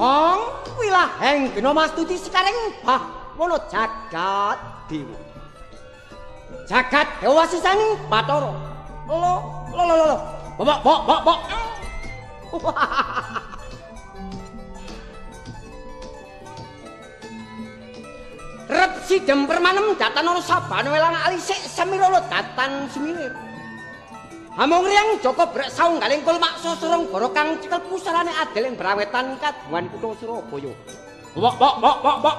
Gong wilaheng gena mastuti sekaring bah wana jagat dewa. Jagat dewa sisaning Bathara. Lo lo lo lo. Bok bok bok bok. Rep sidem permanem datan ana sabana welang alisik semirala datan semilir. Among Riyang Joko brek saunggaling kulmak sasara gara kang cekel pusarane adil ing brawetan kaduan kutha Surabaya. Bok bok bok bok bok.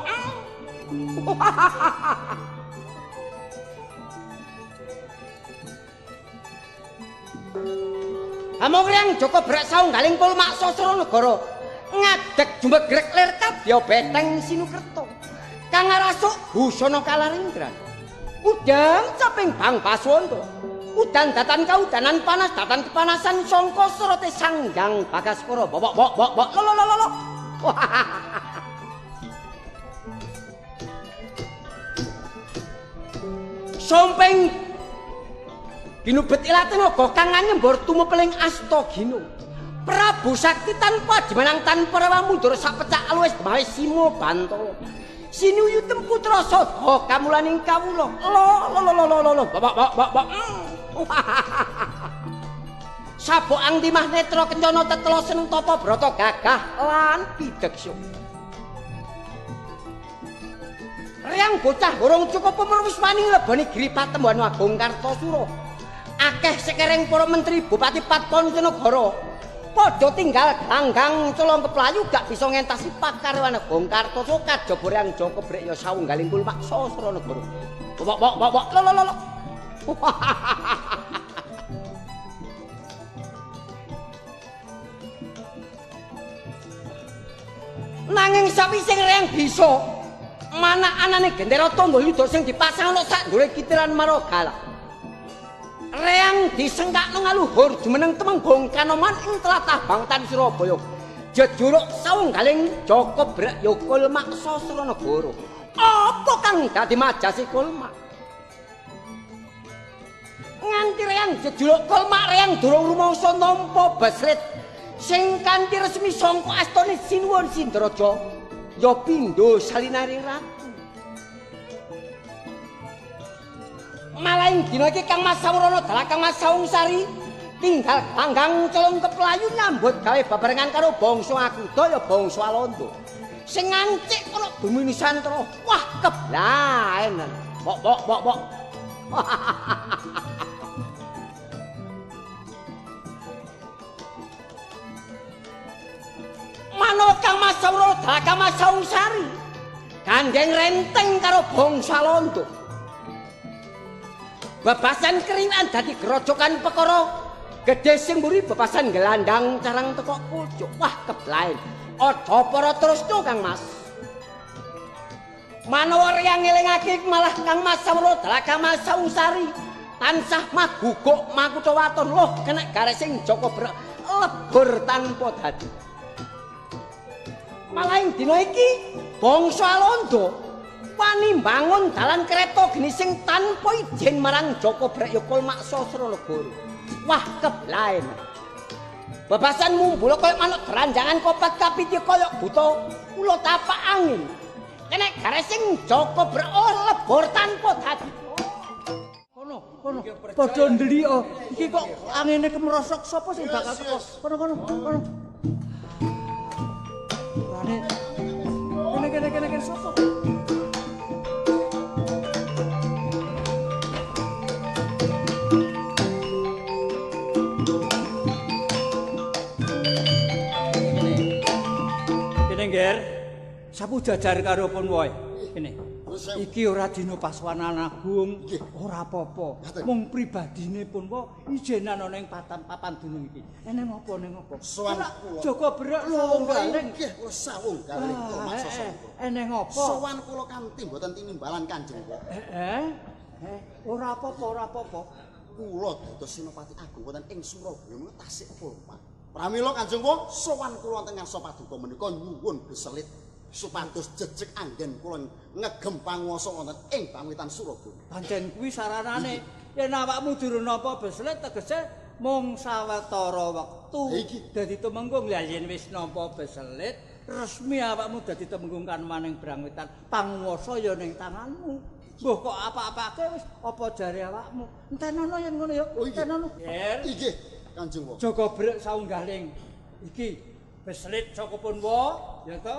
Among Riyang Joko brek saunggaling kulmak sasara negara ngadeg jumegrek lir kadya beteng Sinukerta. Kang ngarasuk busana kalarindran. Udang caping bang Baswanta. Udan datan kaudanan panas datan kepanasan sangka sorote Sanghyang Bagaskara. Bok bok bok bok lo lo lo lo. Sompeng ginubet ilate naga kang nyembur tumepeling Astagina. Prabu Sakti tanpa dimenang tanpa rewa mundur sak pecak aluwis mawe simo bantala. Sinuyutem putra sada kamulaning kawula. Lo lo lo lo lo lo. Bok bok bok bok. Sabuk ang timah netra kencana tetela seneng tapa brata gagah lan pideksa. Riyang bocah gorong cukup umur wis wani ngleboni giri patembuhan Agung Kartasura. Akeh sekereng para menteri bupati Patponconegara padha tinggal glanggang colong keplayu gak bisa ngentasi pakaryan Agung Kartasura kajaba Riyang Joko brek ya saunggaling kulmak sasra negara. Bok bok bok bok lo lo lo. Nanging sawise Riyang bisa mana anane gendera tandha yuda sing dipasang ana sak ndure kitiran Marogala. Reyang disengkakno ngaluhur jumeneng Temenggung Kanoman ing tlatah Bangtan Surabaya. Jejuluk saunggaling Joko Brek ya Kulmak Sasra Negara. Apa kang dadi majasi Kulmak? Nganti Reyang jejuluk Kulmak Reyang durung rumangsa nampa beslit sing kanthi resmi sangka astane Sinuwun Sindraja ya pindha salinaring ratu. Malah ing dina iki Kang Mas Sawrana dalah Kang Mas Saungsari tinggal ganggang colong keplayu nyambut gawe bebarengan karo bangsa Akuda ya bangsa Alanda. Sing ngancik ana bumi Nusantara. Wah, keblaen. Bok bok bok bok. Manawa Kang Mas Sawrana dalah Kang Mas Saungsari gandeng renteng karo bangsa Alanda. Bebasan keriwan dadi grojokan perkara gedhe sing mburi bebasan gelandang carang teko pucuk. Wah, keblaen. Aja para tresna Kang Mas. Manawa Riyang ngelingake malah Kang Mas Sawrana dalah Kang Mas Saungsari tansah maguguk makutha waton loh kena garis sing Joko Brek lebur tanpa dadi. Malah ing dina iki bangsa Alanda wani mbangun dalan kereta geni sing tanpa izin marang Joko Brek ya Kulmak Sasra Negara. Wah, keblaen. Bebasan mumbula kaya manuk dranjangan kopat kapiti kaya buta kula tapak angin. Kena garis sing Joko Brek lebur tanpa dadi. Kono, kono. Padha ndelik. Iki kok angine kemrosok sapa sing bakal teko? Kono, kono, kono. Rane. Kene kene kene kene sapa? Ger, sapu jajar karo pun wae. Kene. Iki ora dina Paswanan Agung, ora apa-apa. Mung pribadine pun wae ijenan ana ing papan dunung iki. Eneng apa ning apa? Sowan kula. Joko Brek sawunggaling. Nggih, kula sawunggaling Kulmak Sasra. Eneng apa? Sowan kula kanthi mboten tinimbalan Kanjeng kula. Heeh. Ora apa-apa, ora apa-apa. Kula dados Senopati Agung wonten ing Surabaya menika tasik Kulmak. Pramila Kanjeng kula sowan kula wonten ngarsa paduka menika nyuwun beselit supados jejeg anggen kula ngegem panguwasa wonten ing Pangwitan Surabaya. Pancen kuwi saranane. Yen awakmu durung nampa beselit tegese mung sawetara wektu dadi tumenggung. Lah yen wis nampa beselit Resmi awakmu dadi temenggung Kanoman ing Brangwetan. Panguwasa ya ning tanganmu. Mbah kok apa-apake wis apa jare awakmu. Entenono yen ngono ya. Entenono. Inggih, Kanjeng Wa. Jaka Brek saunggaling. Iki beslit saka Punwa, ya to?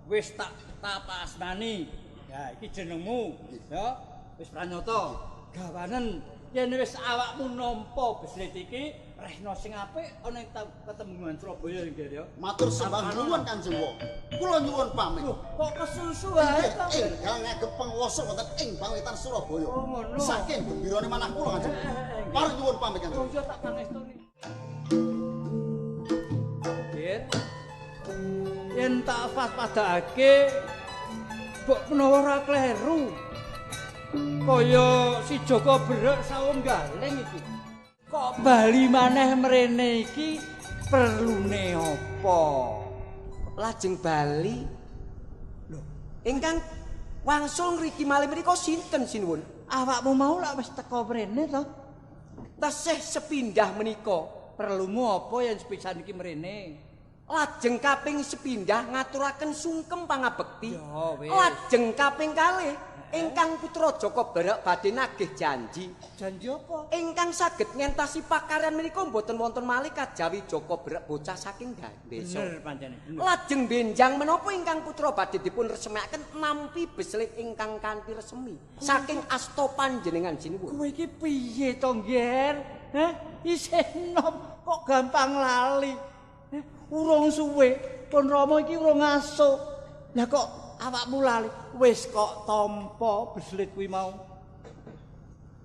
Wis tak tapasmani. Ya, iki jenengmu, ya. Wis pranyata. Gawanen yen wis awakmu nampa beslit iki, rehna sing apik ana ing ketemenggungan Surabaya nggih ya. Matur sembah nuwun Kanjeng Wa. Kula nyuwun pamit. Loh, kok kesusu wae to? Enggal ngagem panguwasa wonten ing Bangwetan Surabaya. Oh, ngono. Saking gembirane manah kula Kanjeng. Pareng nyuwun pamit Kanjeng. Oh, iya tak pangestoni. Nggih. Yen tak waspadakake mbok menawa ora kleru. Kaya si Jaka Brek saunggaling iki. Kok bali maneh mrene iki perlune apa? Lajeng bali. Lho, ingkang wangsul ngriki malih mriku sinten sinuwun? Awakmu mau lak wis teka mrene to? Tesih sepindah menika. Perlumu apa yen sepisan iki mrene? Lajeng kaping sepindah ngaturaken sungkem pangabekti. Ya wis. Lajeng kaping kalih ingkang putra Jaka Brek badhe nagih janji. Janji apa? Ingkang saged ngentasi pakaryan menika mboten wonten malih kajawi Jaka Brek bocah saking desa. Bener pancene. Lajeng benjang menapa ingkang putra badhe dipun resmekaken nampi beslit ingkang kanthi resmi saking asta panjenengan sinuwun. Kowe iki piye to, Ngger? Heh, isih enom kok gampang lali. Heh, urung suwe pun Rama iki urung ngaso. Lah kok awakmu lali, wis kok tampa beslit kuwi mau.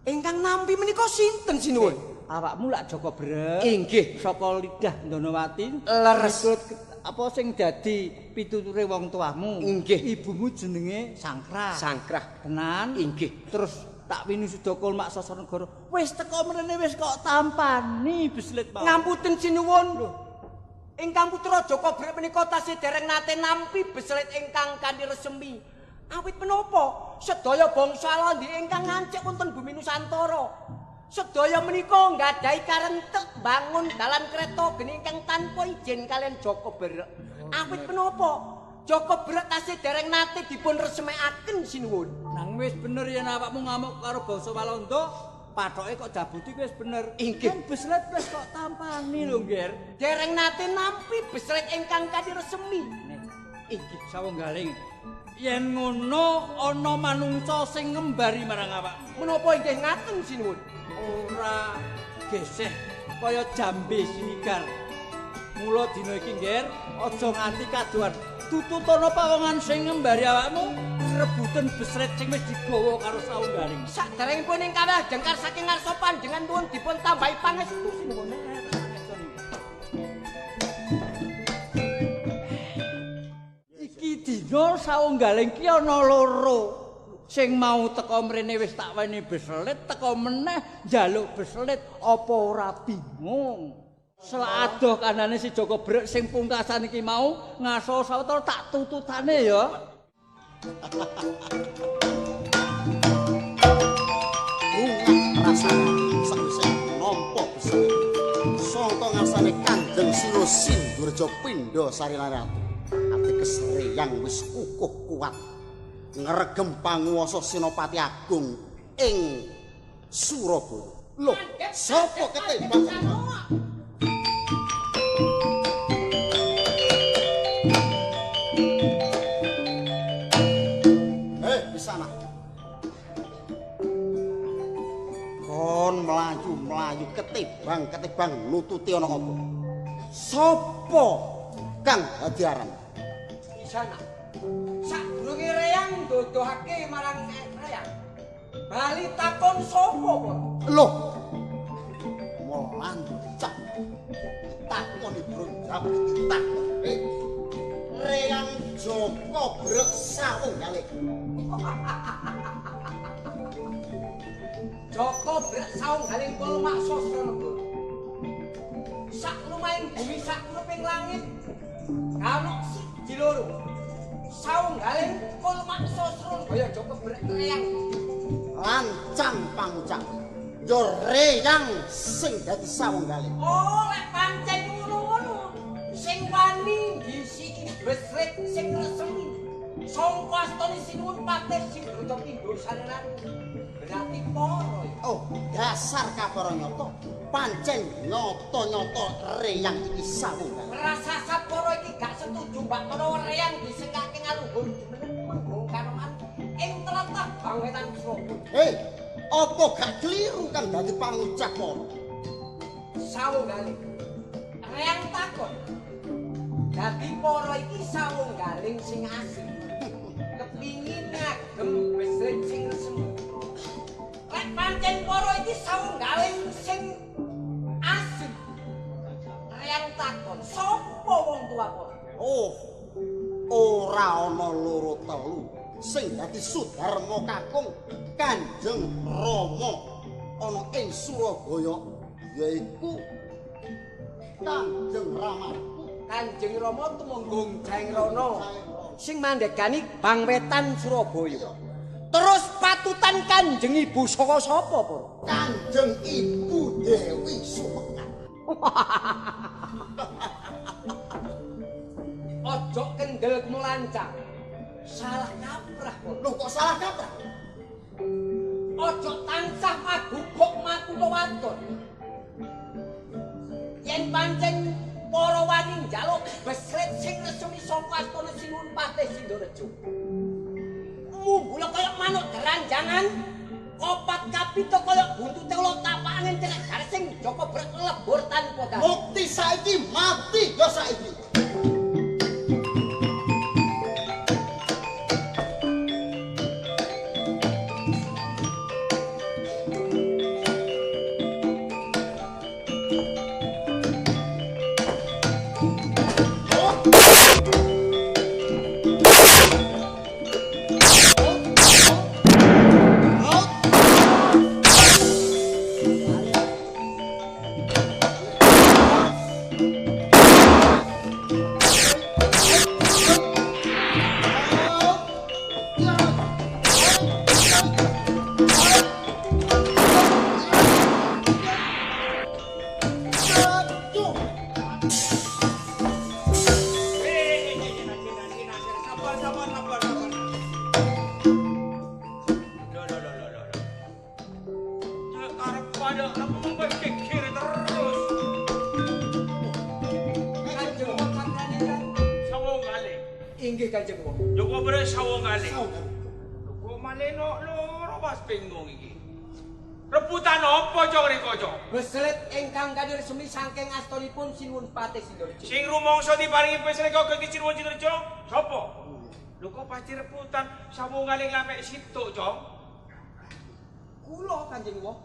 Ingkang nampi menika sinten sinuwun? Awakmu lak Jaka Brek. Inggih. Saka lidah Ndonowati. Leres. Apa sing dadi pituture wong tuamu? Inggih. Ibumu jenenge Sangkrah. Sangkrah. Tenan? Inggih. Terus tak winisuda Kulmak Sasranegara. Wis teko mrene wis kok tampani beslit mau. Ngapunten sinuwun. Lho. Ingkang putra Jaka Brek menika tasih dereng nate nampi beslit ingkang kanthi resmi. Awit menapa sedaya bangsa Walandi ingkang ngancik wonten bumi Nusantara. Sedaya menika nggadahi karentek bangun dalan kereta geni ingkang tanpa izin kalian Jaka Brek. Awit menapa Jaka Brek tasih dereng nate dipun resmekaken sinuwun. Nang wis bener yen awakmu ngamuk karo bangsa Walanda, pathoke kok jabuti wis bener. Inggih. Kan beslit wis kok tampani lho, Ngger. Dereng nate nampi beslit ingkang kanthi resmi. Inggih sawunggaling. Yen ngono ana manungsa sing ngembari marang awakmu. Menapa inggih ngaten sinuwun? Ora geseh kaya jambe sinigar. Mula dina iki, Ngger, aja nganti kadohan. Tututono pawongan sing ngembari awakmu rebuten beslit sing wis digawa karo sawunggaling. Saderengipun ingkang jengkar saking ngarsa panjenengan nuwun dipun tambahi pangestu sinuwun. Iki dina sawunggaling ki ana loro. Sing mau teka mrene wis tak weni beslit, teka meneh njaluk beslit, apa ora bingung? Selak adoh kanane si Jaka Brek sing pungkasan iki mau ngaso sawetara tak tututane ya. Bungah rasane sakwise nampa beslit. Sangka ngarsane Kanjeng Sino Sindurja Pindha Sarinaratu. Ateges reyang wis kukuh kuat ngregem panguwasa Senopati Agung ing Surabaya. Loh, sapa ketembak? Sana. Kon mlayu-mlayu ketibang-ketibang nututi ana apa? Sapa kang hadiaran? Sana. Sadurunge reyang ndodohake marang reyang. Bali takon sapa, Pak? Loh. Mlancak. Takon ibu jawab takon. Reyang Jaka Brek sawunggaling. Jaka Brek sawunggaling Polmak Sasranegara. Sak lumahing bumi sak kruping langit kano siji loro. Sawunggaling Polmak Sasranegara Jaka Brek reyang. Lancang pangucap. Yo reyang sing dadi sawunggaling. Oh, lek pancen ngono-ngono sing wani ngisiki beslit sing resmi sangka astane Sinuwun Patih Sindraja Pindha Saleran. Berarti para ya. Oh, dasar kapara nyata. Pancen nyata-nyata reyang iki sawunggaling. Rasasa para iki gak setuju mbak menawa reyang disengkake ngaluhur jumeneng Tumenggung Kanoman ing tlatah Bangwetan Surabaya. Hei, apa gak keliru kan dadi pangucap para? Sawunggaling. Reyang takon. Dadi para iki sawunggaling sing asli. Kepingin ngagem beslit sing resmi. Lek pancen para iki sawunggaling sing asli. Reyang takon, sapa wong tua para? Oh, ora ana loro telu sing dadi Sudarma Kakung Kanjeng Rama ana ing Surabaya yaiku Kanjeng Ramaku. Kanjeng Rama Tumenggung Jaengrana sing mandhegani Bangwetan Surabaya. Terus patutan Kanjeng Ibu saka sapa, Para? Kanjeng Ibu Dewi Sumekar. Ojo kendel kemulancang. Salah kaprah, Para. Lho kok salah kaprah? Ojo tansah maguguk makutha waton. Yen pancen para wani njaluk beslit sing resmi saka astana Sinuwun Patih Sindorejo. Munggula kaya manuk deranjangan, kopat kapita kaya buntute ula tapak angin cenek garis sing Joko Brek lebur tanpa dadi. Mukti saiki mati ya saiki. Inggih Kanjeng Wong. Yo kok bre sawunggaling. Kok maleno loro pas bingung iki. Rebutan apa cok riko cok? Beslit ingkang kadiresmi saking astonipun Sinuwun Patih Sindorejo. Sing rumangsa diparingi beslit kok Gusti Sinuwun Sindorejo sapa? Lho kok pasti rebutan sawunggaling lamek situk cok? Kula Kanjeng Wong.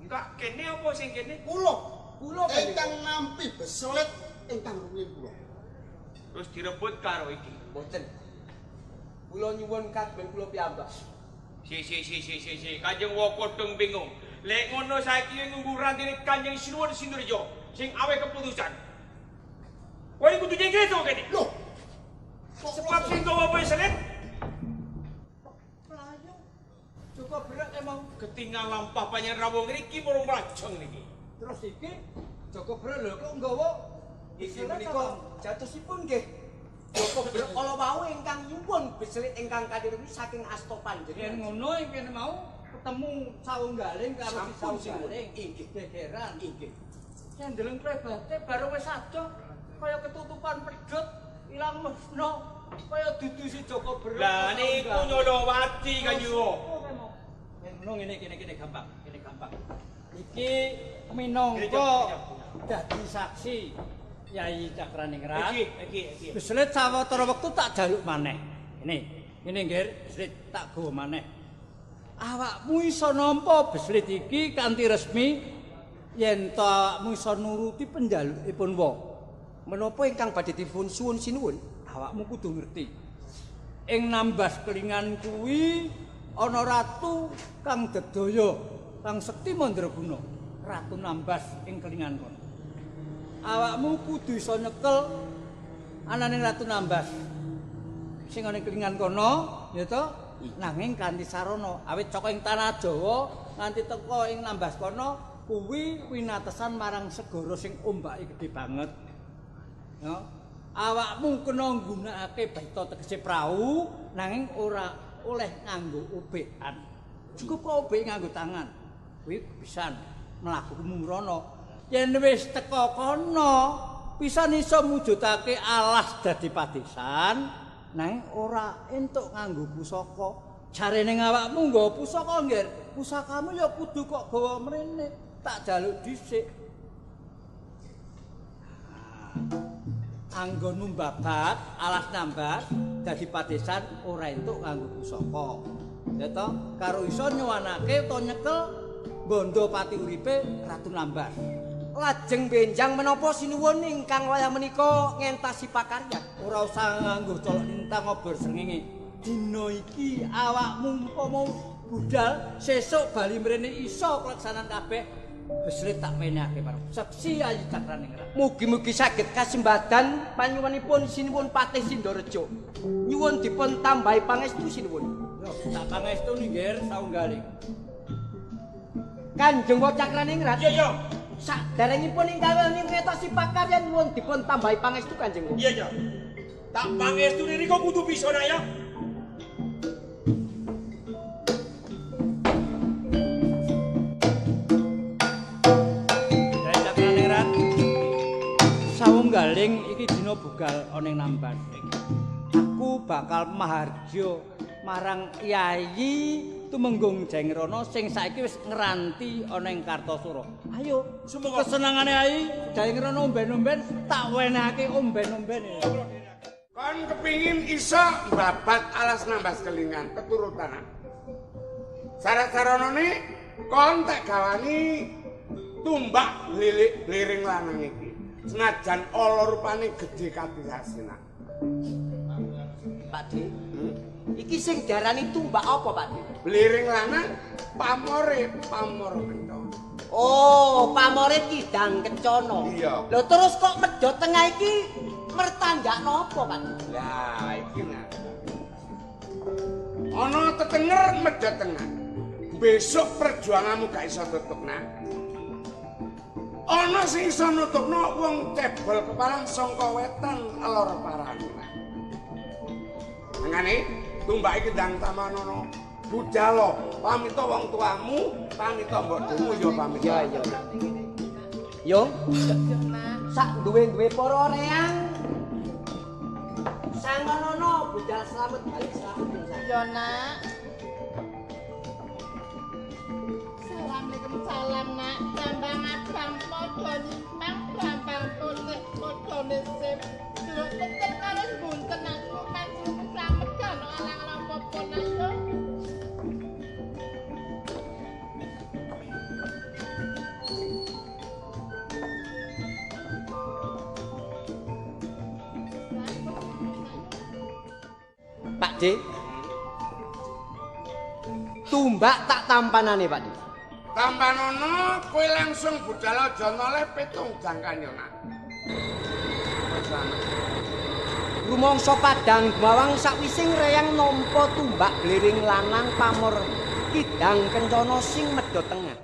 Enggak kene apa sing kene? Kula. Kula ingkang nampi beslit ingkang rumiyin kula. Terus direbut karo iki. Mboten. Kula nyuwun kagungan kula piyambak. Si si Kanjeng Wakodong bingung. Lek ngono saiki ngunggu rantine Kanjeng Sinuwun Sindorejo sing awe keputusan. Kowe kudu nyingkir to kene. Lho. Sebab sing gawa beslit mlayu. Cukup berat emang ketinggal lampah panjenengan rawuh ngriki murung mlajeng niki. Terus iki Joko Brek lho kok nggawa iki menika jatosipun nggih Joko Brek kala wau ingkang nyuwun beslit ingkang kadirmi saking asta panjenengan. Yen ngono ing kene mau ketemu sawunggaling karo sawunggaling inggih gegeran inggih. Yen ndeleng klebate bareng wis adoh kaya ketutupan pedhot ilang mesno kaya dudu si Joko Brek. Lah niku nyolowati Kanjeng. Yen ngono ngene kene gampang, kene gampang. Iki minangka dadi saksi Yai Cakraningrat. Iki. Beslit sawetara wektu tak jaluk maneh. Ngene nggih, beslit tak gawa maneh. Awakmu iso nampa beslit iki kanthi resmi yen to awakmu iso nuruti penjalukipun wa. Menapa ingkang badhe dipun suwun sinuwun? Awakmu kudu ngerti. Ing Nambas Kelingan kuwi ana ratu kang dedaya, kang sekti mandraguna, Ratu Nambas ing Kelingan kono. Awakmu kudu iso nyekel anane Ratu Nambas sing ana ing Kelingan kono, ya to? Nanging kanthi sarana, awit saka ing tanah Jawa nganti teka ing Nambas kono kuwi winatesan marang segara sing ombake gedhe banget. Ya. Awakmu kena nggunakake baita tegese prau nanging ora oleh nganggo obekan. Cukup kok obek nganggo tangan. Kuwi pisan mlaku mrono. Yen wis teka kono, pisan iso mujudake alas dadi padesan nanging ora entuk nganggo pusaka. Jarene awakmu nggawa pusaka, Ngger. Pusakamu ya kudu kok gawa mrene. Tak jaluk dhisik. Anggonmu mbabat alas nambat dadi padesan ora entuk nganggo pusaka. Ya to, karo iso nyuwanake utawa nyekel bondo pati uripe Ratu Nambat. Lajeng benjang menapa sinuwun ingkang wayah menika ngentasi pakaryan? Ora usah nganggo colok lintang obor srengenge. Dina iki awakmu umpama budal sesuk bali mrene iso kelaksanan kabeh. Beslit tak menehake marang seksi Ayi Cakraningrat. Mugi-mugi saged kasembadan panyuwunipun sinuwun Patih Sindorejo. Nyuwun dipun tambahi pangestu sinuwun. Yo, tak pangestu nggih saunggaling. Kanjeng Cakraningrat. Iya, iya. Saderengipun ingkang ngetosi pakaryan nyuwun dipun tambahi pangestu Kanjeng. Iya, iya. Tak pangestu riko kudu bisa nak ya. Saunggaling iki dina bugal ana ing Namban. Aku bakal mahargya marang Yayi Tumenggung Jengrana sing saiki wis ngranti ana ing Kartasura. Ayo, kesenengane Yayi Jengrana omben-omben tak wenehake omben-omben. Kon kepingin iso mbabat alas Nambas Kelingan keturutan. Syarat-saranane kon tak gawani tumbak lilik bliring lanang iki. Senajan ala rupane gedhe kadirasena. Pak De. Iki sing diarani tumbak apa, Pak De? Bliring lanang pamore pamor kencana. Oh, pamore kidang kencana. Iya. Lho terus kok medhot tengah iki mertandakno apa, Pak De? Lah, iki nah. Ana tetenger medhot tengah. Besok perjuanganmu gak iso tutup, nak. Ana sing iso nutupno wong cebol kepalang sangka wetan lor parane. Mangane tumbak iki ndang tamanono. Budalo, pamita wong tuamu, pamita mbokmu ya pamit. Iya, iya. Yo, sak duwe-duwe para reang. Sangonono budal slamet bali slamet. Iya, Nak. Assalamualaikum salam, Nak. Brambang abang padha nyimpang, brambang putih padha nesip. Jeruk petet karo bunten aku panjenengan slamet gak ono alang-alang apa-apa, Nak yo. Pak D. Tumbak tak tampanane, Pak D. Tampanono kowe langsung budal aja noleh pitung jangkan yo, Nak. Rumangsa padang gumawang sakwise ngreyang nampa tumbak bliring lanang pamor kidang kencana sing medhot tengah.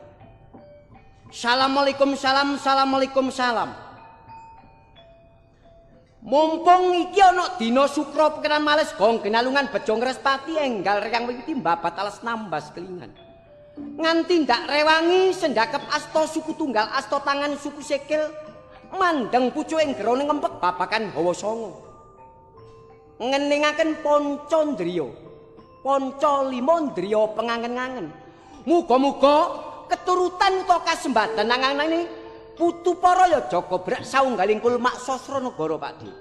Assalamualaikum salam, assalamualaikum salam. Mumpung iki ana dina Sukra Pekeran Males gong genalungan bejo Ngrespati enggal reyang wiwiti mbabat alas Nambas Kelingan. Nganti ndak rewangi sendakep asta suku tunggal asta tangan suku sikil mandeng pucuk ing gerone ngempek babakan hawa sanga. Ngeningaken panca ndriya. Panca lima ndriya pengangen-angen. Muga-muga keturutan utawa kasembadan anganane putu para ya jaga brak saunggaling kulmak sastra negara Pak Di. Iya,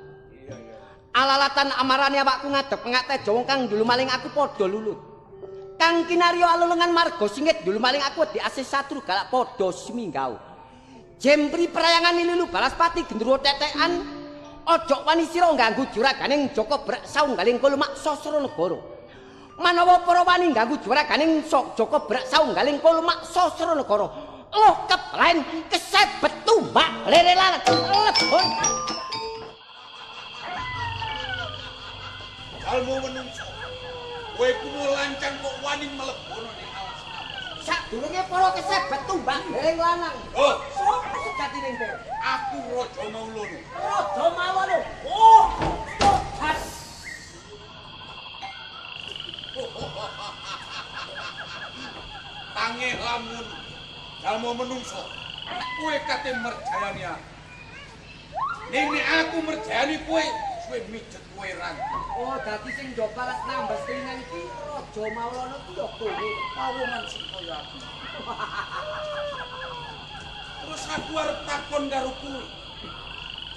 iya. Alalatan amarane awakku ngadep pengateja wong kang ndulu maling aku padha lulut. Kang kinarya alelungan marga singit ndulu maling aku wedi asih satru galak padha siminggau. Jempri prayangan lulu balaspati gendruwo tetekan aja wani sira ngganggu juraganing Jaka brak saunggaling kulmak sastra negara. Manawa para wani ngganggu juraganing Jaka brak saunggaling kulmak sastra negara. Loh keplen kesebet tumbak lere lalat lebon. Kalmu menungso. Kowe kuwi lancang kok wani mlebono ning alas. Sadurunge para kesebet tumbak lere lanang. Oh, sapa sejatine kowe? Aku Raja Maulana. Raja Maulana. Oh, agama menungso. Kowe kate merjayani aku. Ning nek aku merjayani kowe, suwe mijet kowe ranti. Oh, dadi sing njobalas nambas kelingan iki Raja Maulana ki ya kowe. Pawongan sing kaya aku. Terus aku arep takon karo kowe.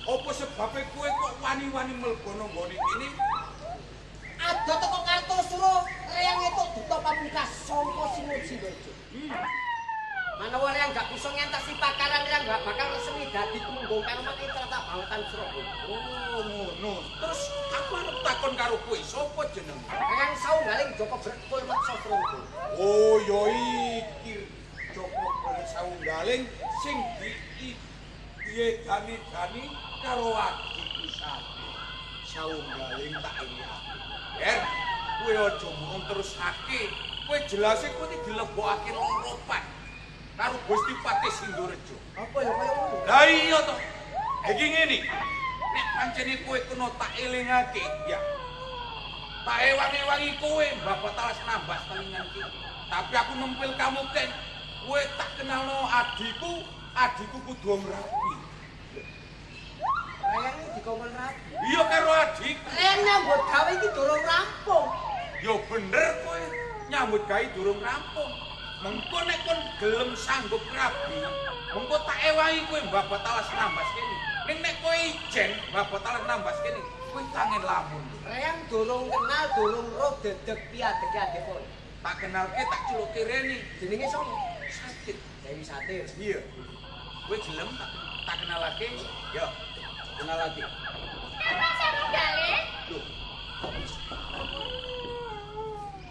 Apa sebabe kowe kok wani-wani mlebu nang nggone kene? Adoh teko Kartosuro, reyang entuk duta pamungkas saka Sinuwun Sindorejo. Manawa reyang gak bisa ngentasi pakaran reyang gak bakal resmi dadi tumenggung kanoman ing tlatah Bangetan Surabaya. Oh, ngono. Terus aku arep takon karo kowe, sapa jenenge? Reyang saunggaling Joko Brekul Maksa Srenggo. Oh, ya iki Joko Brekul saunggaling sing diedani-dani karo adikku Sati. Saunggaling tak liyane. Ger, kowe aja mung terusake. Kowe jelase kowe iki dilebokake loro pan karo Gusti Patih Sindurejo. Apa ya kaya ngono? Lah iya to. Iki ngene. Nek pancene kowe kena tak elingake, ya. Tak ewangi-ewangi kowe babat alas nambas telingan iki. Tapi aku nempel kamu ken. Kowe tak kenalno adikku, adikku kudu ngrabi. Reyang iki dikongkon rabi. Iya karo adikku. Reyang nyambut gawe iki durung rampung. Ya bener kowe nyambut gawe durung rampung. Mengko nek kon gelem sanggup rabi, mengko tak ewangi kowe babat alas nambas kene. Ning nek kowe ijen babat alas nambas kene, kowe tangen lamun. Reyang durung kenal, durung roh dedeg piadege adepun. Tak kenalke tak culuke rene. Jenenge sapa? Satir. Dewi Satir. Iya. Kowe gelem tak kenalake? Ya. Kenalake. Kang Sarunggale. Lho.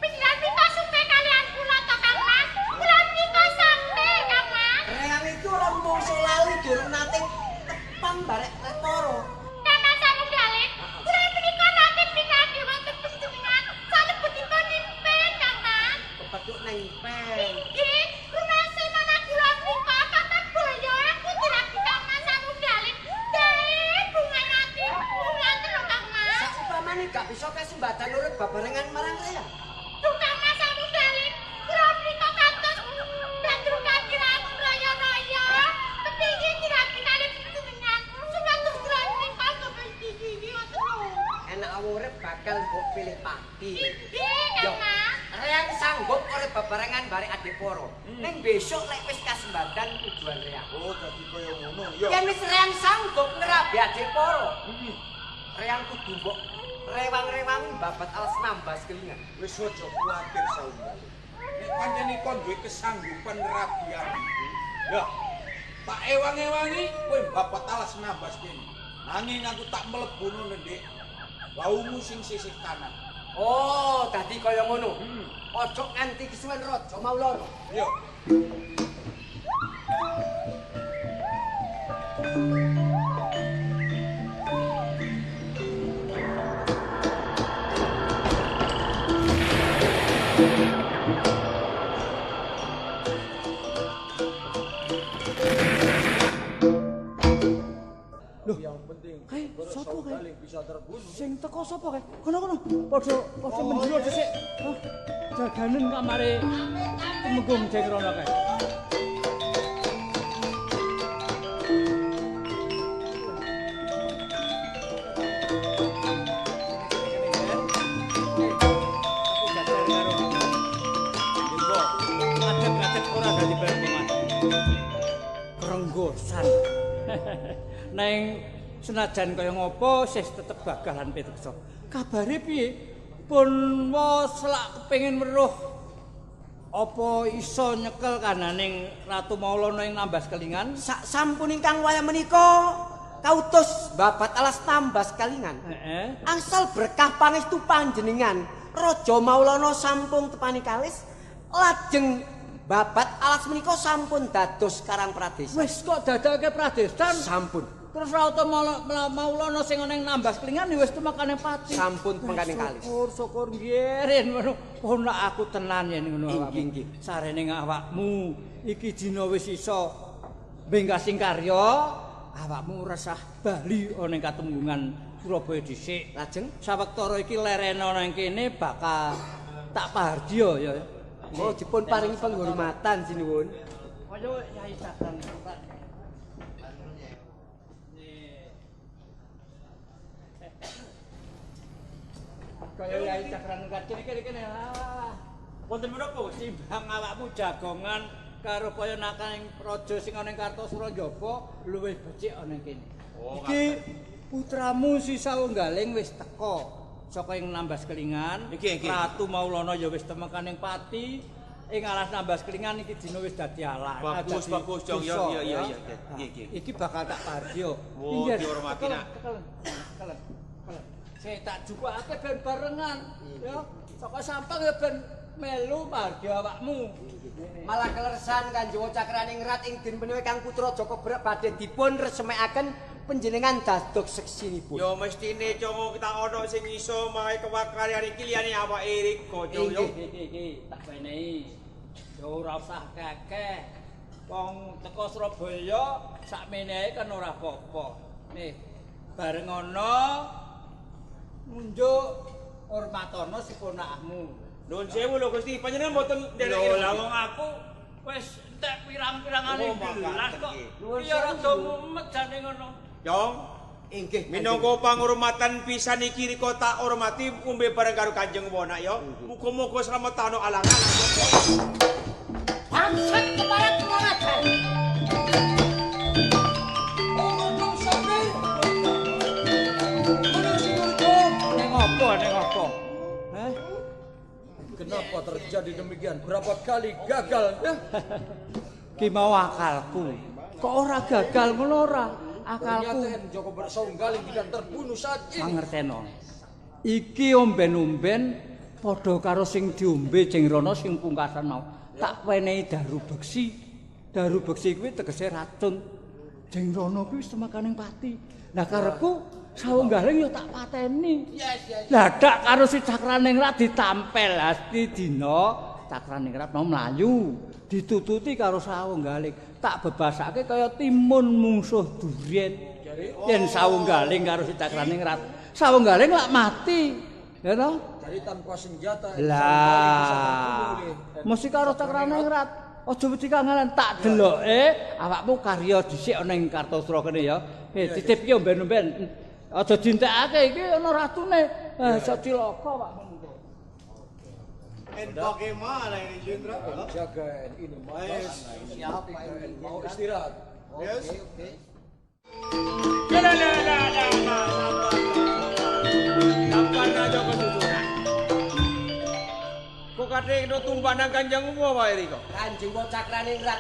Panjenengan mriko supe kalian kula to Kang Mas? Kula mriko sampe Kang Mas. Reyang iki ora rumangsa lali durung nate tepang barek Retoro. Kang Mas Sarunggale, kula menika nate pinanggih wonten panjenengan salebetipun nyimpen Kang Mas. Kepethuk nang pen. Nggih, rumase mana kula mriko kapan boyo aku dirabi Kang Mas Sarunggale. Dae bunga atiku ngoten lho Kang Mas. Saupamane gak bisa kasembatan urip babarengan marang Reyang. Duh Kang Mas Sarunggale, kula mriko kados gandrungan kiramu raya-raya. Kepingin dirabi kalih panjenengan. Supados kula mriko kepingin ngoten lho. Enak urip bakal mbok pilih pati. Nggih, Kang Mas. Reyang sanggup urip babarengan barek Adeporo. Ning besok lek wis kasembatan tujuan Reyang. Oh, dadi kaya ngono. Ya. Yen wis Reyang sanggup ngrabi Adeporo, Reyang kudu mbok rewang-rewangi babat alas nambas kelingan. Wis aja kuwatir saunggaling. Nek pancen kon duwe kesanggupan ngrabi adikku, ya tak ewang-ewangi kowe babat alas nambas kene. Nanging aku tak mlebono nendhek waumu sing sisih kanan. Oh, dadi kaya ngono. Ojo nganti kesuwen Raja Maulana. Iya. Loh, kae sapa kae? Sing teko sapa kae? Kono-kono, padha padha mendura dhisik. Oh, jaganen kamare Tumenggung Jengrana kae. Adeg-adeg ora dadi bareng Krenggosan. Neng senajan kaya ngopo sih tetep gagah lan piteksa. Kabare piye? Pun wa selak kepengin weruh apa iso nyekel kananing Ratu Maulana ing Nambas Kelingan? Sak sampun ingkang wayah menika kautus babat alas Nambas Kelingan. Heeh. Angsal berkah pangestu panjenengan Raja Maulana sampun tepani kalis lajeng babat alas menika sampun dados Karang Pradesan. Wis kok dadake Pradesan? Sampun. Terus Ratu Maulana sing ana ing Nambas Kelingan ya wis tumekane pati. Sampun tumekane kalis. Syukur syukur nggih ngono. Oh nek aku tenan yen ngono awakmu. Inggih nggih. Sarene awakmu iki dina wis iso mbengkasing karya, awakmu resah bali ana ing katumenggungan Surabaya dhisik. Lajeng Sawektara iki lerene ana ing kene bakal tak pahardya ya. Oh dipun paringi penghormatan sinuwun. Kaya Yai Cakran Pak. Kaya Yai Cakran kene kene kene. Wonten menapa Gusti? Timbang awakmu jagongan karo kaya nakaning raja sing ana ing Kartasura njaba luwih becik ana kene. Oh, iki putramu si Sawunggaling wis teka saka ing Nambas Kelingan. Iki, iki. Ratu Maulana ya wis temekan ing Pati. Ing alas Nambas Kelingan iki dina wis dadi alas. Bagus, bagus, Jong. Ya, ya, ya, ya. Nah, Iki, iki. Iki bakal tak pardyo. Oh, dihormati, Nak. Tekelen. Sik tak jupukake ben barengan, ya. Saka Sampang ya ben melu margi awakmu. Malah kelersan Kanjeng Cakraningrat ing din menawi Kang Putra Joko Berek badhe dipun resmekaken panjenengan dados seksinipun. Ya mestine Jong kita ana sing iso mawe kewakarian iki liyane awake rika Jong. Iki iki iki tak wenehi. Ya ora usah kekeh. Wong teko Surabaya sakmene ae kan ora apa-apa. Nih, bareng ana ngunjuk hormatana si ponakmu. Nuwun sewu lho Gusti, panjenengan mboten nderek. Lho lah wong aku wis entek pirang-pirangane Oh, gelas kok. Nuwun Ya sewu. rada mumet jane ngono. Jong, Inggih. minangka pangurmatan pisan iki rika tak hormati ngombe bareng karo Kanjeng Wonak ya. Muga-muga slamet ana alangan. Bangsat keparat kurang ajar. Undung sopir. Menuju Nurjo. Ning apa ning apa? Heh? Kenapa terjadi demikian? Berapa kali gagal? Ya? Ki mau akalku. Kok ora gagal ngono ora? Akalku. Ternyata Joko Berek Sawunggaling tidak terbunuh saat ini. Mangerteno. Iki omben-omben padha karo sing diombe Jeng Rono sing pungkasan mau. Tak wenehi daru beksi. Daru beksi kuwi tegese racun. Jeng Rono kuwi wis temakaning pati. Lah karepku Sawunggaling ya tak pateni. Lah dak karo si Cakraningrat ditampel asti dina Cakraningrat mau mlayu ditututi karo Sawunggaling. Tak bebasake kaya timun mungsuh durien. Yen Sawunggaling karo si Cakraningrat. Sawunggaling lak mati. Ya toh? Jadi tanpa senjata Lah, mesti karo Cakraningrat. Aja wedi kangelan, tak deloke awakmu karya dhisik ana ing Kartasura kene ya. Eh titip ki omben-omben. Aja dintekake iki ana ratune. Eh iso cilaka awakmu mengko. Bagaimana ini Jendra? Jaga ini mas. Siapa ini mau istirahat? Yes. Oke. La la la la la. Sabar aja kesusunan. Kok kate kena tumbak nang Kanjeng Uwa wae rika. Kanjeng Cakraningrat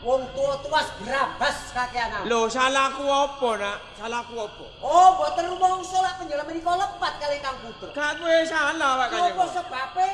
wong tuwa tuwas grabas kakean. Lho salahku apa, Nak? Salahku apa? Oh, mboten rumangsa lak panjenengan menika lepat kali Kang Putra. Gak kowe salah wae Kanjeng. Napa sebabe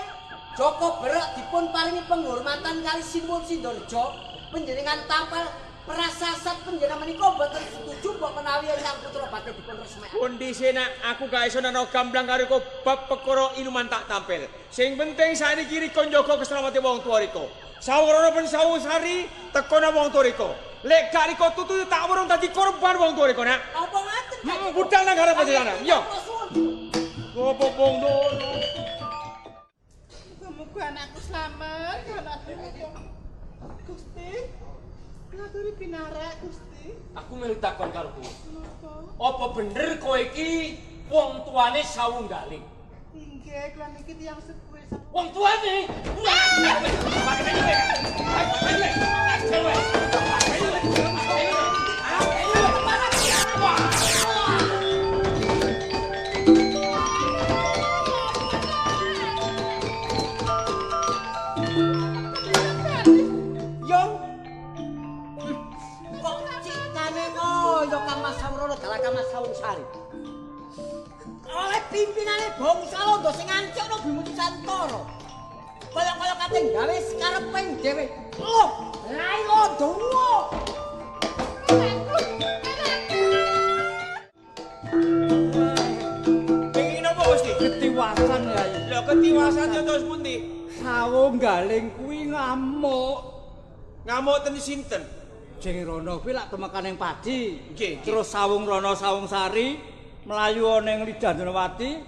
Joko Berek dipun paringi penghormatan kali Sinuwun Sindorejo, panjenengan tampal prasasat panjenengan menika mboten setuju mbok menawi Kang Putra badhe dipun resmekaken. Kondisi nak aku gak iso nana gamblang karo kowe bab perkara inuman tak tampil. Sing penting saiki rika njaga keselamatan wong tuwa rika. Sawung Rono ben Sawung Sari teko nang wong tuwa rika. Lek gak rika tutu tak wurung dadi korban wong tuwa rika nak. Apa ngaten? Budal nang garap panjenengan. Yo. Gopo wong loro. Muga-muga anakku slamet, anakku. Gusti. Ngaturi pinarak, Gusti. Aku melu takon karo kowe. Napa? Apa bener kowe iki wong tuane Sawunggaling? Inggih, kula niki tiyang sepuh sawung. Wong tuane? Yong. Kok citane kaya Kang Mas Sawrono dalah Kang Mas Sawungsari. Oleh pimpinane bangsa Londo sing ngancikno Bima Nusantara. Kaya-kaya kate gawe sekarepe dhewe. Loh, rai Londo. Pengen apa Gusti? Ketiwasan ya. Lho ketiwasan yo terus pundi? Sawunggaling kuwi ngamuk. Ngamuk ten sinten? Jeng Rono kuwi lak temekan ing padi. Nggih, nggih. Terus Sawung Rono Sawung Sari mlayu ana ing Lidah Danawati.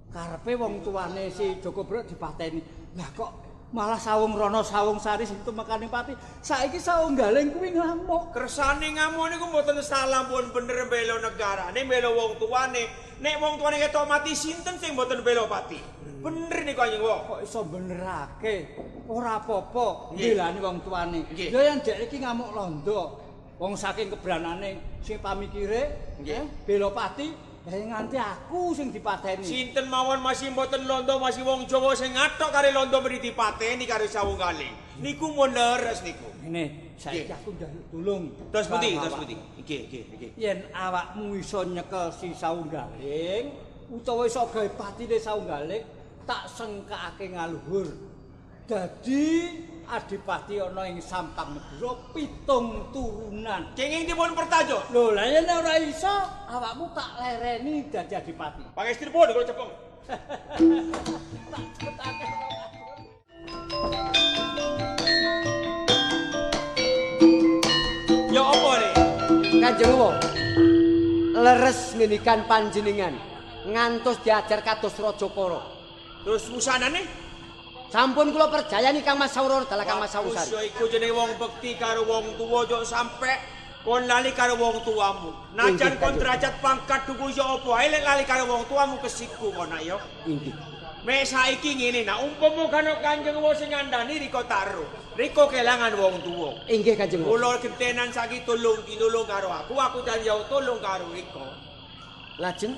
Karepe wong tuane si Joko Brek dipateni. Lah kok Malah Sawung Rono Sawung Sari sing tumekaning pati. Saiki Sawunggaling kuwi ngamuk. Kersane ngamuk niku mboten salah pun bener bela negarane, bela wong tuane. Nek wong tuane ketok mati sinten sing mboten bela pati? Bener niku Kanjeng Wa. Kok iso benerake? Ora apa-apa ngelani wong tuane. Ya yen dek iki ngamuk londo. Wong saking kebranane sing pamikire bela pati, nganti aku sing dipateni. Sinten mawon masih mboten londo, masih wong Jawa sing ngathok karo londo mriki dipateni karo Sawunggaling. Niku mun leres niku. Ngene, saiki aku njaluk tulung. Terus pundi? Terus pundi? Nggih, nggih, nggih. Yen awakmu iso nyekel si Sawunggaling utawa iso gawe patine Sawunggaling, tak sengkakake ngaluhur. Dadi adipati ana ing Sampang Madura 7 turunan. Kenging dipun pertajo. Lho, lha yen ora iso, awakmu tak lereni dadi adipati. Pangestunipun kula cepeng. Tak cepetake. Ya apa le? Kanjeng Wa. Leres ngendikan panjenengan ngantos diajar kados Raja Kara. Terus wusanane? Sampun kula percayani Kang Mas Saurana dalah Kang Mas Sawusari. Wis iku jenenge wong bekti karo wong tuwa aja sampe kon lali karo wong tuamu. Najan kon derajat pangkat duku ya apa ae lek lali karo wong tuamu kesiku kon nak ya. Inggih. Mek saiki ngene nak umpama kan Kanjeng Wa sing ngandani rika taruh. Rika kelangan wong tuwa. Inggih Kanjeng Wa. Kula gentenan saiki tulung tinulung karo aku, aku janji tulung karo rika. Lajeng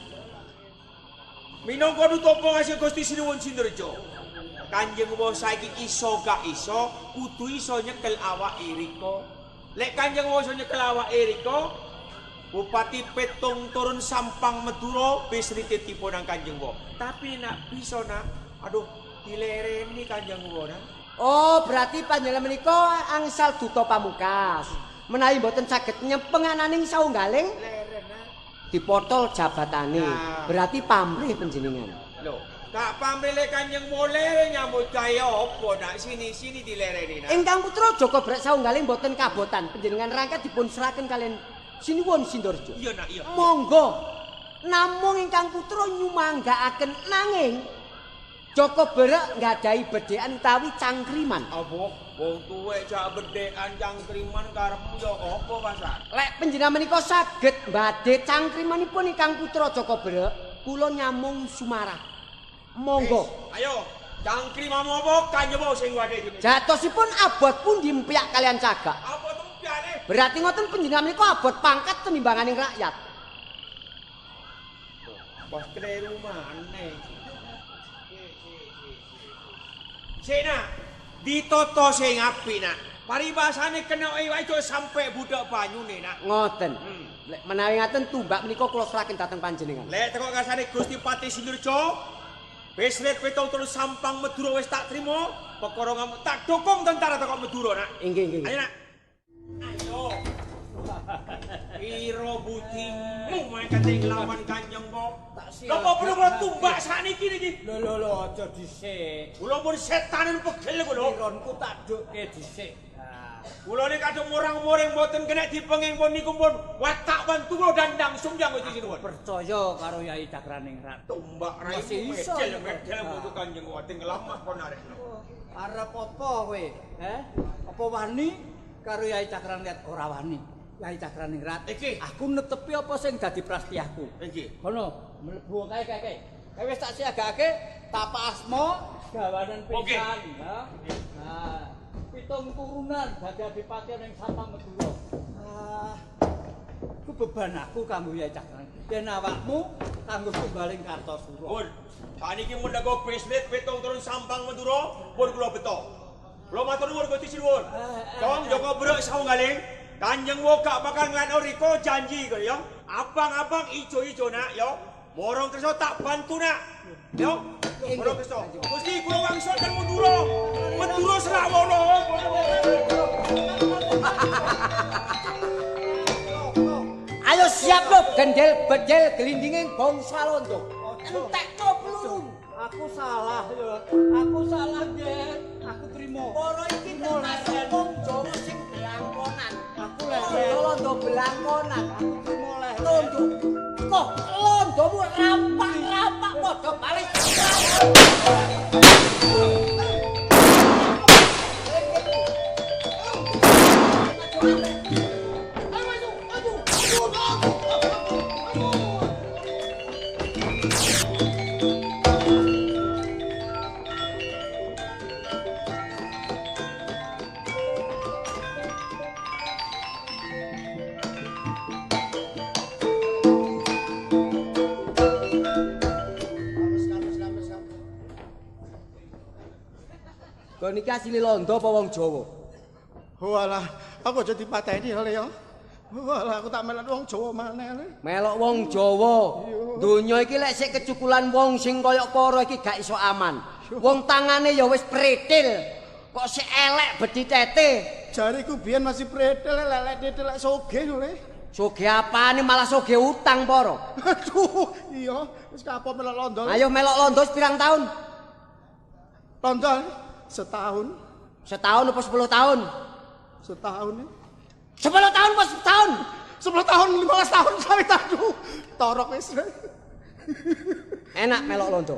minangka duta pangasih Gusti Sinuwun Sindarja. Kanjeng Wa saiki iso gak iso kudu iso nyekel awake rika. Lek Kanjeng Wa iso nyekel awake rika, Bupati 7 turun Sampang Madura wis rititipun nang Kanjeng Wa. Tapi nak bisa nak, aduh dilereni Kanjeng Wa nak. Oh, berarti panjenengan menika angsal duta pamungkas. Menawi mboten saged nyepeng ananing Sawunggaling, leren nak. Dipotol jabatane. Nah. Berarti pamrih panjenengan. Lho, gak pamrih lek Kanjeng Wa leren nyambut gawe apa nak sini-sini dilereni nak. Ingkang putra Joko Brek Sawunggaling mboten kabotan, panjenengan rangkat dipun seraken kalian Sinuwun Sindarja. Iya nak, iya. Monggo. Namung ingkang putra nyumanggaaken nanging Joko Berek nggadahi bedhekan utawi cangkriman. Apa? Wong tuwek jak bedhekan cangkriman karepmu ya apa, Pasar? Lek panjenengan menika saged mbadhe cangkrimanipun ingkang putra Joko Berek, kula nyamung sumarah. Monggo. Ayo, cangkrimanmu apa Kanjeng Wa sing wadhe dene? Jatosipun abot pundi empyak kalian cagak? Abot empyake. Berarti ngoten panjenengan menika abot pangkat tinimbanganing rakyat. Wah, kleru maneh. Sik nak, ditata sing apik nak. Paribasane kena wae aja sampe budhek banyune nak. Ngoten. Lek menawi ngaten tumbak menika kula seraken dhateng panjenengan. Lek teko kasane Gusti Pati Sindarja, wis rit 7 turun Sampang Madura wis tak trimo, perkara ngamuk tak dukung tentara teko Madura nak. Inggih, inggih. Ayo nak. Ayo. Piro budimu mangkate nglawan Kanjeng Wa? Napa perlu kula tumbak sakniki niki? Lho lho lho aja dhisik. Kula pun setanen pegel kula. Pironku tak dukke dhisik. Kula niki kadung murang-muring mboten kena dipenging pun niku pun watak wantu kula dandang sumyang Gusti Sinuwun. Percaya karo Yai Cakraningrat. Tumbak raimu medel-medel mutu Kanjeng Wa nglamah kon arek. Arep apa kowe? Heh? Apa wani karo Yai Cakraningrat? Ora wani. Yai Cakraningrat, iki aku netepi apa sing dadi prastiaku. Iki. Kono, mlebu kae kae. Kae wis tak siagake tapak asma gawanan pisan, ya. Nah, 7 turunan dadi adipati ning Sampang Madura. Ah. Ku beban aku kanggo Yai Cakraningrat. Yen awakmu kanggo tunggaling Kartasura. Pun, saniki mendhago beslit 7 turun Sampang Madura, pun kula beto. Kula matur nuwun Gusti Sinuwun. Cong Joko Brek Sawunggaling. Kanjeng Wa gak bakal nglakno rika janji kok ya. Abang-abang ijo-ijo nak ya. Morong kersa tak bantu nak. Ya. Morong kersa. Gusti kula wangsul ten Madura. Madura Srawana. Ayo siap lho gendel bedel glindinging bangsa Londo. Entekno peluru. Aku salah ya. Aku salah, Yen. Aku trimo. Para iki termasuk wong Jawa sing blangkonan. Aku leren. Londo blangkonan. Aku trimo leren. Londo. Kok londomu rampak-rampak padha balik. Kon iki asli londo apa wong Jawa? Walah, aku aja dipateni le ya. Walah, aku tak melok wong Jawa maneh le. Melok wong Jawa. Donya iki lek sik kecukulan wong sing kaya para iki gak iso aman. Wong tangane ya wis pretil. Kok sik elek beditete. Jariku biyen masih pretil lek titil lek sogeh lho le. Sogeh apane malah sogeh utang para. Aduh, iya, wis kapok melok londo. Ayo melok londo pirang tahun? Londo setahun. Setahun apa 10 tahun? Setahun. 10 tahun apa setahun? 10 tahun, 15 tahun sampe aduh. Torok wis. Enak melok londo.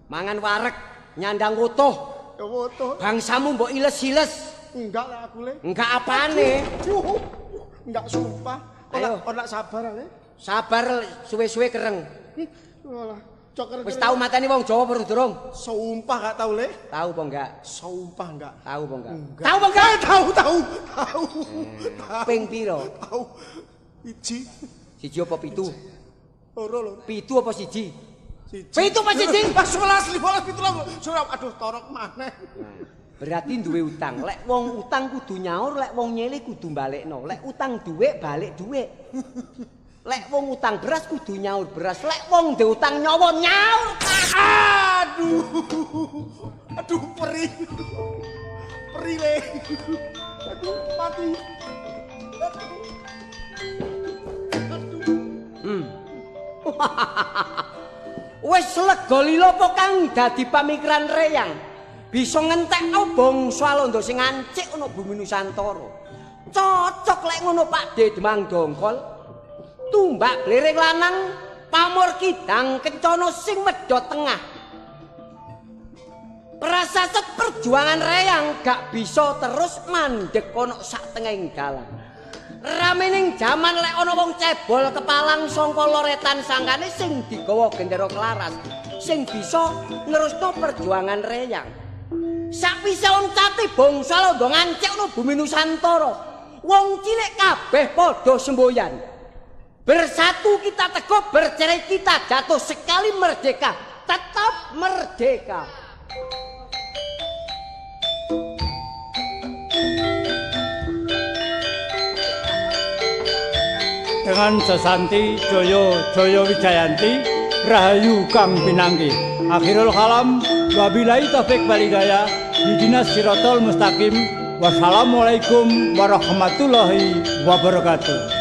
Mangan wareg, nyandang wutuh. Ya wutuh. Bangsamu mbok iles-iles. Enggak lah aku le. Enggak apane? Aduh. Enggak sumpah. Ora sabar le. Sabar suwe-suwe kereng. Walah, cok kereng. Wis tau mateni wong Jawa apa durung? Sumpah gak tau le. Tahu apa enggak? Sumpah enggak. Tahu apa enggak? Enggak. Tahu apa enggak? Tahu, tahu. Tahu. Ping piro? Tahu. Iji. Siji apa pitu? Loro lho. Pitu apa siji? Siji. Pitu apa siji? 11, 15, 17. Surap aduh torok maneh. Berarti duwe utang. Lek wong utang kudu nyaur, lek wong nyele kudu balekno. Lek utang dhuwit balik dhuwit. Lek wong utang beras kudu nyaur beras. Lek wong duwe utang nyawa nyaur. Aduh. Aduh perih. Perih le. Aduh mati. Aduh. Aduh. Wis lega lila apa kang dadi pamikiran reyang. Bisa ngentekno bangsa Londo sing ngancik ana bumi Nusantara. Cocok lek ngono Pak De Demang Dongkol. Tumbak bliring lanang pamor kidang kencana sing medhot tengah. Prasasat perjuangan reyang gak bisa terus mandek ana sak tengahing dalan. Ramening jaman lek ana wong cebol kepalang sangka loretan sangkane sing digawa gendera klaras sing bisa nerusno perjuangan reyang. Sakwise oncate bangsa Londo ngancik ana bumi Nusantara, wong cilik kabeh padha semboyan. Bersatu kita teguh, bercerai kita jatuh, sekali merdeka tetap merdeka. Dengan sesanti Joyo Joyo Wijayanti Rahayu Kang Pinangki. Akhirul kalam wabillahi taufik wal hidayah ihdinas siratal mustaqim. Wassalamualaikum warahmatullahi wabarakatuh.